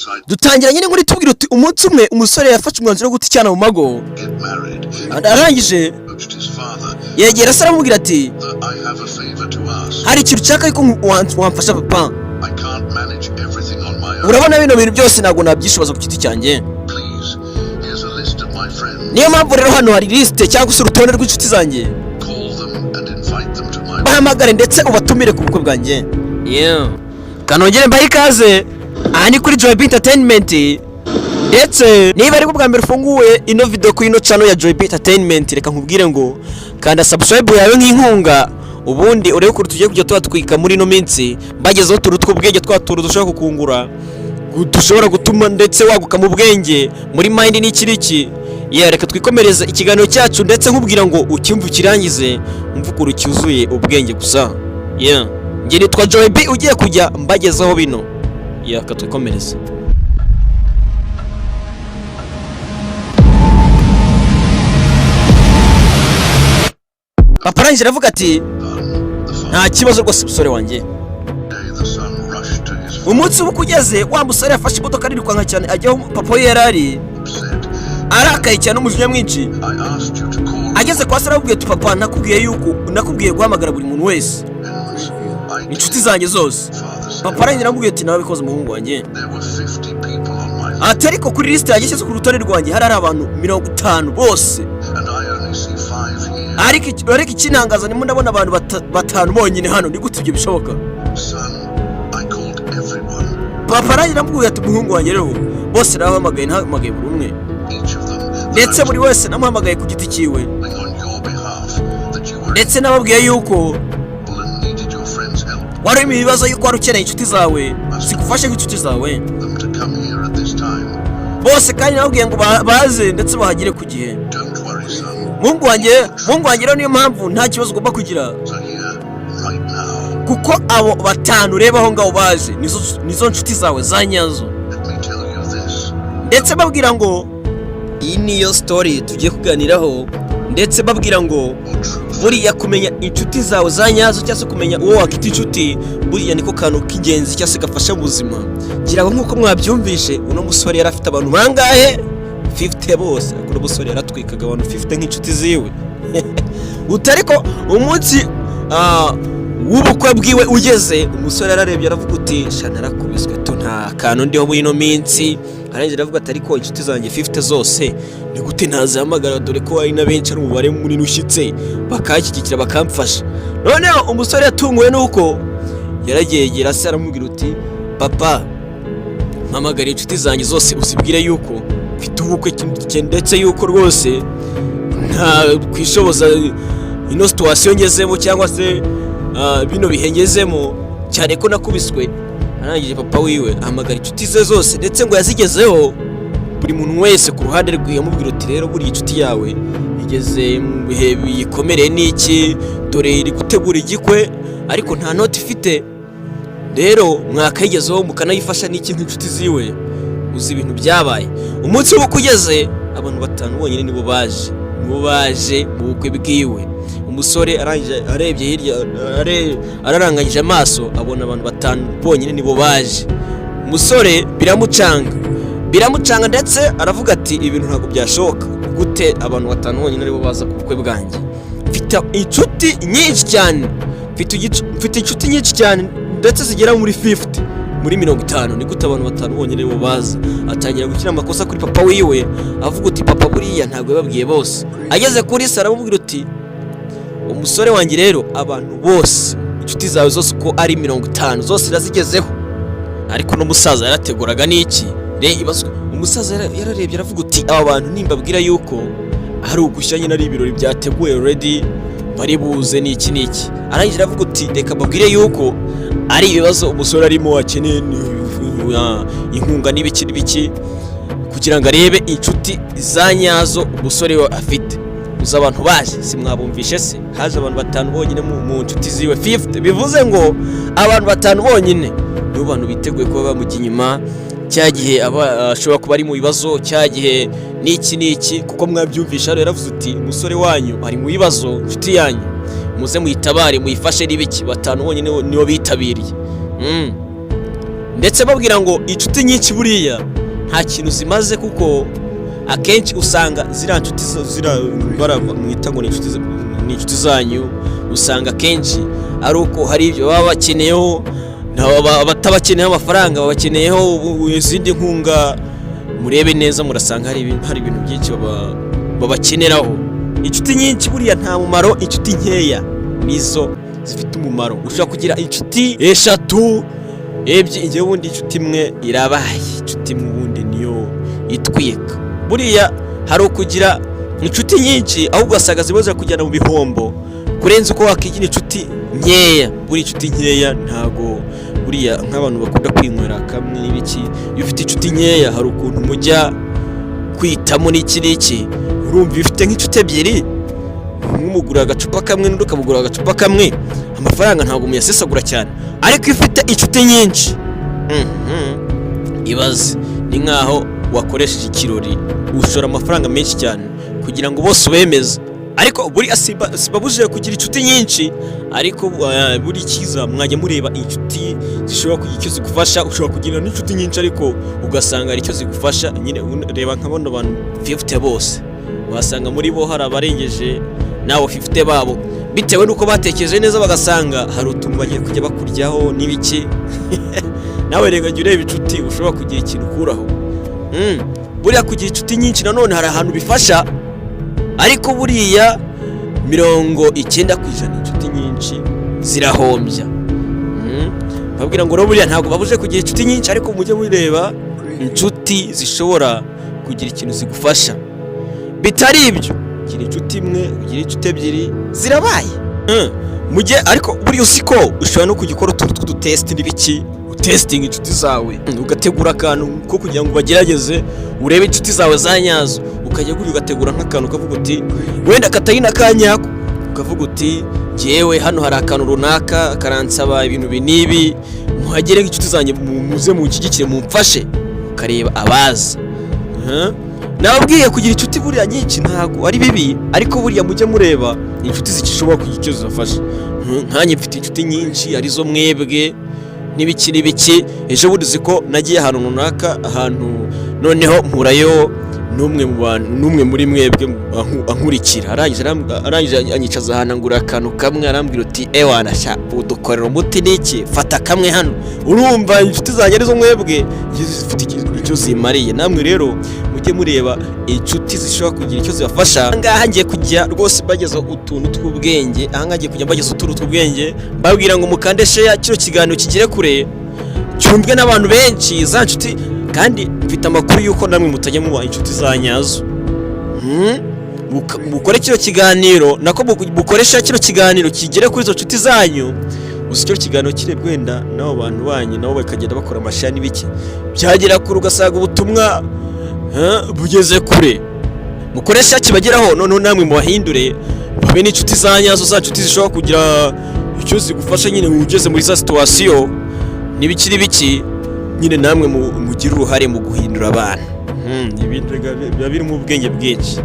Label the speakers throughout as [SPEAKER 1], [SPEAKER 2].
[SPEAKER 1] decided
[SPEAKER 2] Dutangira nyine nkuru itubwira uti umunsi umwe umusore yafashe umwanzuro wo guta icyana mu mago.
[SPEAKER 1] To get married.
[SPEAKER 2] Arangije
[SPEAKER 1] Approached his father.
[SPEAKER 2] yegera se, aramubwira ati:
[SPEAKER 1] "I have a favor to ask.
[SPEAKER 2] "Hari ikintu nshaka yuko wamfasha, papa."
[SPEAKER 1] I can't manage everything on my own.
[SPEAKER 2] "Urabona bino bintu byose ntabwo nabyishoboza ku giti cyanjye."
[SPEAKER 1] Please, here's a list of my friends.
[SPEAKER 2] "Niyo mpamvu rero hano hari lisite cyangwa se urutonde rw'inshuti zanjye.
[SPEAKER 1] Call them and invite them to my
[SPEAKER 2] Bahamagare ndetse ubatumire ku bukwe bwanjye." Yeah. Kanongere mbahe ikaze, aha ni kuri Joy B Entertainment. Ndetse niba aribwo bwa mbere ufunguye ino video kuri ino channel ya Joy B Entertainment, reka nkubwire ngo kanda subscribe yawe nk'inkunga, ubundi urebe ukuntu tugiye kujya tubatwika muri ino minsi, mbagezeho utuntu tw'ubwenge, twa tuntu dushobora kukungura, dushobora gutuma ndetse waguka mu bwenge, muri mind n'iki n'iki. Yeah, reka twikomereze ikiganiro cyacu, ndetse nkubwira ngo ucyumve ukirangize, umve ukuntu cyuzuye ubwenge gusa. Yeah, njye nitwa Joy B ugiye kujya mbagezaho bino. Yeah, reka twikomereze. Papa arangije aravuga ati:
[SPEAKER 1] son. The following
[SPEAKER 2] "Nta kibazo rwose, musore wanjye."
[SPEAKER 1] day, the son rushed to his father.
[SPEAKER 2] Umunsi w'ubukwe ugeze, wa musore yafashe imodoka arirukanka cyane ajya aho papa we yari ari,
[SPEAKER 1] Said,
[SPEAKER 2] arakaye cyane n'umujinya mwinshi.
[SPEAKER 1] "I asked you to call
[SPEAKER 2] Ageze kwa se aramubwiye ati: "Papa, nakubwiye yuko nakubwiye guhamagara buri muntu wese,
[SPEAKER 1] friends. I did."
[SPEAKER 2] inshuti zanjye zose."
[SPEAKER 1] Father said,
[SPEAKER 2] Papa arangije aramubwiye ati: "Nababikoze, umuhungu wanjye."
[SPEAKER 1] "There were 50 people on my list,
[SPEAKER 2] Ati: "Ariko kuri lisite yanjye cyangwa se ku rutonde rwanjye hari abantu 50 bose,
[SPEAKER 1] and I only see five here.
[SPEAKER 2] ariko ikintangaza ndimo ndabona abantu batanu bonyine hano. Ni gute ibyo bishoboka?"
[SPEAKER 1] Son, I called everyone,
[SPEAKER 2] Papa arangije aramubwira ati: "Umuhungu wanjye, rero bose narabahamagaye, ntahamagaye buri umwe,
[SPEAKER 1] each of them, that
[SPEAKER 2] ndetse
[SPEAKER 1] I was
[SPEAKER 2] buri wese namuhamagaye ku giti cyiwe,
[SPEAKER 1] calling on your behalf, that you were
[SPEAKER 2] ndetse nababwiye yuko
[SPEAKER 1] able and needed your friends' help,
[SPEAKER 2] wari uri mu bibazo, yuko wari ukeneye inshuti zawe zigufashe nk'inshuti zawe,
[SPEAKER 1] them to come here at this time.
[SPEAKER 2] bose kandi nababwiye ngo baze ndetse bahagere ku gihe.
[SPEAKER 1] Don't worry, son.
[SPEAKER 2] Muhungu wanjye, rero niyo mpamvu nta kibazo ugomba kugira,
[SPEAKER 1] Are here right now.
[SPEAKER 2] kuko abo batanu ureba aho ngaho baje nizo nshuti zawe za nyazo."
[SPEAKER 1] Let me tell you this.
[SPEAKER 2] Ndetse babwira ngo iyi niyo story tugiye kuganiraho, ndetse babwira ngo
[SPEAKER 1] Or truth.
[SPEAKER 2] buriya kumenya inshuti zawe za nyazo cyangwa se kumenya uwo wakita inshuti, buriya niko kantu k'ingenzi cyangwa se gafasha mu buzima. Ngira ngo nk'uko mwabyumvishe, uno musore yari afite abantu bangahe? 50 bose. Ariko uno musore yaratwikaga abantu 50 nk'inshuti ziwe uti. Ariko umunsi w'ubukwe bwiwe ugeze, umusore yararebye aravuga uti: "Sha, narakubiswe tu, nta kantu ndiho muri ino minsi." Arangije aravuga ati: "Ariko inshuti zanjye 50 zose ni gute ntazihamagara, dore ko hari na benshi, ari umubare munini ushyitse, bakanshyigikira, bakamfasha?" Noneho umusore yatunguwe nuko yaragiye yegera se, aramubwira uti: "Papa, mpamagara inshuti zanjye zose, uzibwire yuko mfite ubukwe, ndetse yuko rwose nta kwishoboza ino situation ngezemo cyangwa se bino bihe ngezemo, cyane ko nakubiswe." Arangije papa wiwe ahamagara inshuti ze zose, ndetse ngo yazigezeho buri muntu wese ku ruhande rwe, amubwira uti: "Rero buriya inshuti yawe igeze mu bihe biyikomereye n'iki, dore iri gutegura igikwe ariko nta noti ifite, rero mwakayigezeho mukanayifasha n'iki nk'inshuti ziwe." Uzi ibintu byabaye? Umunsi w'ubukwe ugeze, abantu batanu bonyine nibo baje mu bukwe bwiwe. Umusore arangije arebye hirya, araranganyije amaso, abona abantu batanu bonyine nibo baje. Umusore biramucanga, biramucanga, ndetse aravuga ati: "Ibintu ntabwo byashoboka. Gute abantu batanu bonyine aribo baza ku bukwe bwanjye? Mfite inshuti nyinshi cyane, mfite inshuti nyinshi cyane, ndetse zigera muri 50, muri 50. Ni gute abantu batanu bonyine aribo baza?" Atangira gushyira amakosa kuri papa wiwe, avuga uti: "Papa buriya ntabwo yababwiye bose." Ageze kuri se aramubwira uti: "Umusore wanjye, rero abantu bose, inshuti zawe zose uko ari 50 zose irazigezeho." Ariko n'umusaza yarateguraga n'iki ibazwe. Umusaza yararebye aravuga uti: "Aba bantu nimbabwira yuko hari ugushya nyine, ari ibirori byateguwe already, bari buze n'iki n'iki." Arangije aravuga uti: "Reka mbabwire yuko ari ibibazo umusore arimo, akeneye inkunga n'ibiki n'ibiki," kugira ngo arebe inshuti za nyazo umusore we afite. Uzi abantu baje? Si mwabumvishe se? Haje abantu batanu bonyine mu nshuti ziwe 50. Bivuze ngo abantu batanu bonyine nibo bantu biteguye kuba bamujya inyuma cya gihe aba ashobora kuba ari mu bibazo, cya gihe n'iki n'iki. Kuko mwabyumvisha hano, yaravuze uti: "Umusore wanyu ari mu bibazo, inshuti yanyu muze muyitabare, muyifashe n'ibiki." Batanu bonyine nibo bitabiriye. Ndetse babwira ngo inshuti nyinshi buriya nta kintu zimaze, kuko akenshi usanga ziriya nshuti ziriya bara mwita ngo ni inshuti zanyu, usanga akenshi ari uko hari ibyo baba bakeneyeho. Batabakeneyeho amafaranga, babakeneyeho izindi nkunga. Murebe neza, murasanga hari ibintu byinshi babakeneraho. Inshuti nyinshi buriya nta mumaro, inshuti nkeya nizo zifite umumaro. Ushobora kugira inshuti eshatu, ebyiri, njyewe ubundi inshuti imwe irabaye. Inshuti imwe ubundi niyo itwika. Buriya hari ukugira inshuti nyinshi, ahubwo ugasanga ziba kujyana mu bihombo kurenza uko wakigira inshuti nkeya. Buriya inshuti nkeya ntago, buriya nk'abantu bakunda kwinywera kamwe n'ibiki, iyo ufite inshuti nkeya hari ukuntu mujya kwitamo n'iki n'iki. Urumva, iyo ufite nk'inshuti ebyiri, umwe umugurira agacupa kamwe n'undi ukamugurira agacupa kamwe, amafaranga ntabwo muyasesagura cyane. Ariko iyo ufite inshuti nyinshi, ibaze ni nkaho wakoresheje ikirori, ushora amafaranga menshi cyane kugira ngo bose ubemeze. Ariko buriya sibabujije kugira inshuti nyinshi, ariko buri cyiza mwajya mureba inshuti zishobora kugira icyo zigufasha. Ushobora kugira n'inshuti nyinshi ariko ugasanga hari icyo zigufasha nyine. Reba nka bano bantu 50 bose, wasanga muri bo hari abarengeje nawe 50 babo, bitewe n'uko batekereje neza, bagasanga hari utuntu bagiye kujya bakuryaho n'ibiki. Nawe reka jya ureba inshuti ushobora kugira ikintu ukuraho. Buriya kugira inshuti nyinshi nanone hari ahantu bifasha, ariko buriya 90% inshuti nyinshi zirahombya. Babwira ngo rero buriya ntabwo babuje kugira inshuti nyinshi, ariko mujye mureba inshuti zishobora kugira ikintu zigufasha. Bitari ibyo, gira inshuti imwe, ugira inshuti ebyiri, zirabaye. Mujye ariko buriya uzi ko ushobora no kujya ukora utuntu tw'udutest n'ibiki, utestinga inshuti zawe, ugategura akantu ko kugira ngo bagerageze, urebe inshuti zawe za nyazo. Ukajya gutya ugategura nk'akantu, ukavuga uti wenda katari na kanyako, ukavuga uti njyewe hano hari akantu runaka karansaba ibintu ibi n'ibi, muhagere nk'inshuti zanjye, muze munshyigikire, mumfashe, ukareba abaza. Nababwiye, kugira inshuti buriya nyinshi ntabwo ari bibi, ariko buriya mujye mureba inshuti zishobora kugira icyo zibafasha. Nkanjye mfite inshuti nyinshi, arizo mwebwe n'ibiki n'ibiki. Ejo bundi uzi ko nagiye ahantu runaka, ahantu noneho mpurayo n'umwe mu bantu, n'umwe muri mwebwe ankurikira, arangije anyicaza ahantu, angura akantu kamwe, arambwira uti: "Ewana sha, udukorera umuti n'iki, fata kamwe hano." Urumva, inshuti zanjye arizo mwebwe zifite icyo zimariye. Namwe rero mujye mureba inshuti zishobora kugira icyo zibafasha. Ahangaha ngiye kujya rwose mbageza utuntu tw'ubwenge, ahangaha ngiye kujya mbageza utuntu tw'ubwenge, mbabwira ngo mukande share, kino kiganiro kigere kure, cyumvwe n'abantu benshi, za nshuti. Kandi mfite amakuru y'uko namwe mutajya muba inshuti za nyazo. Mukore kino kiganiro, nako mukoresha kino kiganiro kigere kuri izo nshuti zanyu. Gusa icyo kiganiro kirebwe wenda n'abo bantu banyu, nabo bakagenda bakora amashare n'ibiki, byagera kure, ugasanga ubutumwa bugeze kure. Mukoresha kibageraho, noneho namwe mubahindure babe n'inshuti za nyazo, za nshuti zishobora kugira icyo zigufasha nyine ugeze muri za situation n'ibiki n'ibiki nyine. Namwe mugire uruhare mu guhindura abantu. Ibintu biba birimo ubwenge bwinshi.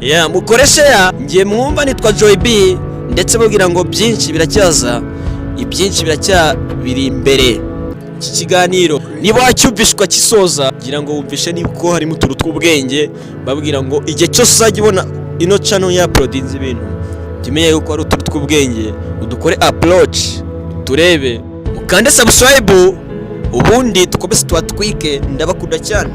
[SPEAKER 2] Yeah, mukoreshe ya ngiye mwumva nitwa Joy B, ndetse babwira ngo byinshi biracyaza, ibyinshi biracyabiri imbere. Iki kiganiro niba wacyumvishe ukagisoza, kugira ngo wumvishe niko harimo utuntu tw'ubwenge, babwira ngo igihe cyose uzajya ubona ino channel ya uploadinze ibintu, jya umenya yuko ari utuntu tw'ubwenge, udukore approach turebe, mukande subscribe, ubundi dukomeze tuhatwike. Ndabakunda cyane.